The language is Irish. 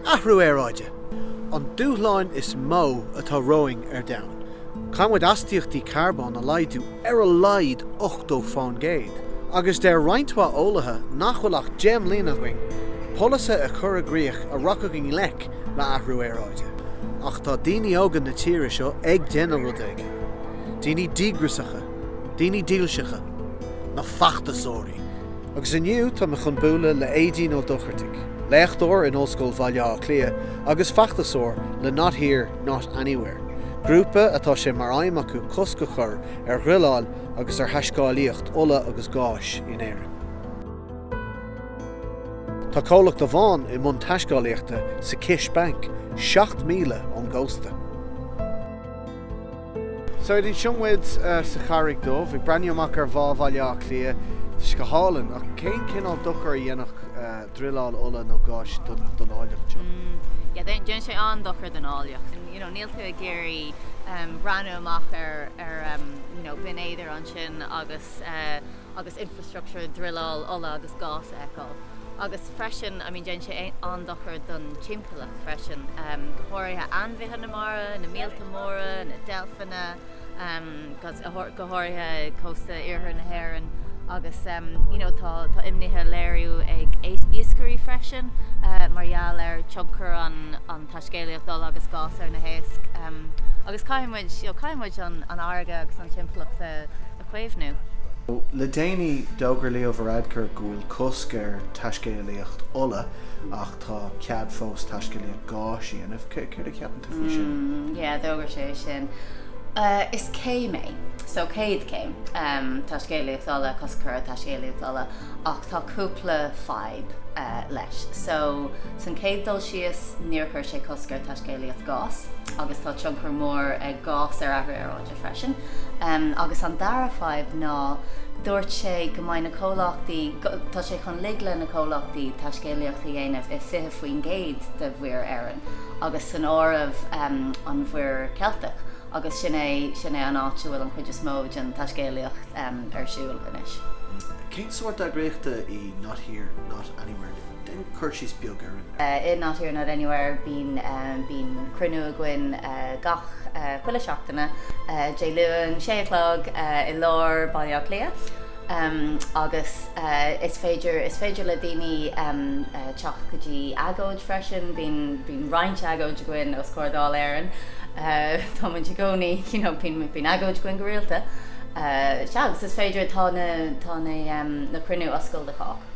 Athrú aeráide, an dúshlán is mó atá romhainn ar domhan. Caithfidh muid astaíochtaí carbóin a laghdú ar a laghad 80%. Agus deir roinnt mhaith eolaithe nach bhfuil ach 10 mbliana againn polasaithe a chur i gcrích a rachaidh i ngleic le athrú aeráide. Ach tá daoine óga na tíre seo ag déanamh rud éigin. Daoine díograsacha, daoine dílseacha, na feachtasóirí. Agus inniu tá mé chun bualadh le Aedín Ó Dochartaigh, léachtóir in Ollscoil Bhaile Átha Cliath agus feachtasóir le Not Here, Not Anywhere, grúpa atá sé mar aidhm acu cosc a chur ar dhruileáil agus ar thaiscéalaíocht ola agus gáis in Éirinn. Tá comhlacht amháin i mbun taiscéalaíochta sa Kish Bank, 7 míle ón gcósta. So Aedín, seo muid sa Charraig Dhubh, ag breathnú amach ar Bhá Bhaile Átha Cliath. Tá sé go hálainn, ach cén cineál dochar a dhéanfadh druileáil ola nó gáis don áilleacht seo? Yeah, déanann sé an-dochar don áilleacht. You know, níl tú ag iarraidh breathnú amach ar ar you know, Binn Éadair ansin agus agus infrastructure druileáil ola agus gás a fheiceáil. Agus freisin, I mean, déanann sé an-dochar don timpeallacht freisin, go háirithe ainmhithe na mara, na míolta móra, na deilfeanna, go háirithe cósta iarthar na hÉireann. Agus you know, tá tá imnithe léiriú ag iascairí freisin mar gheall ar tionchar an an taiscéalaíocht ola agus gás ar na héisc. Agus caithfidh muid, you know, caithfidh muid an an fharraige agus an timpeallacht a chaomhnú. Le déanaí, d'fhógair Leo Varadkar go bhfuil cosc ar taiscéalaíocht ola ach tá cead fós taiscéalaíocht gáis a dhéanamh. Céard a cheapann tú faoi sin? Yeah, d'fhógair sé sin. Is céim é. So céad céim, taiscéalaíocht ola, cosc a chur ar taiscéalaíocht ola ach tá cúpla fadhb leis. So san chéad dul síos, níor chuir sé cosc ar taiscéalaíocht gás agus tá tionchar mór ag gás ar athrú aeráide. freisin. Agus an dara fadhb ná dúirt sé go mbeidh na comhlachtaí, tá sé chun lig le na comhlachtaí taiscéalaíocht a dhéanamh i 20% de Mhuir Éireann agus san áireamh an Mhuir Cheilteach agus sin é, sin é an áit a bhfuil an chuid is mó den taiscéalaíocht ar siúl anois. Cén sórt eagraíochta í Not Here, Not Anywhere? Déan cur síos beag ar an. I Not Here Not Anywhere bíonn bíonn cruinniú againn gach chuile seachtaine, Dé Luain, sé a chlog i lár Baile Átha Cliath agus is féidir is féidir le daoine teacht go dtí agóid freisin, bíonn bíonn roinnt agóid againn os comhair Dáil Éireann, tá muid i gcónaí you know bíonn bíonn agóid againn go rialta. Sea agus is féidir tá na tá na na cruinniú oscailte do chách.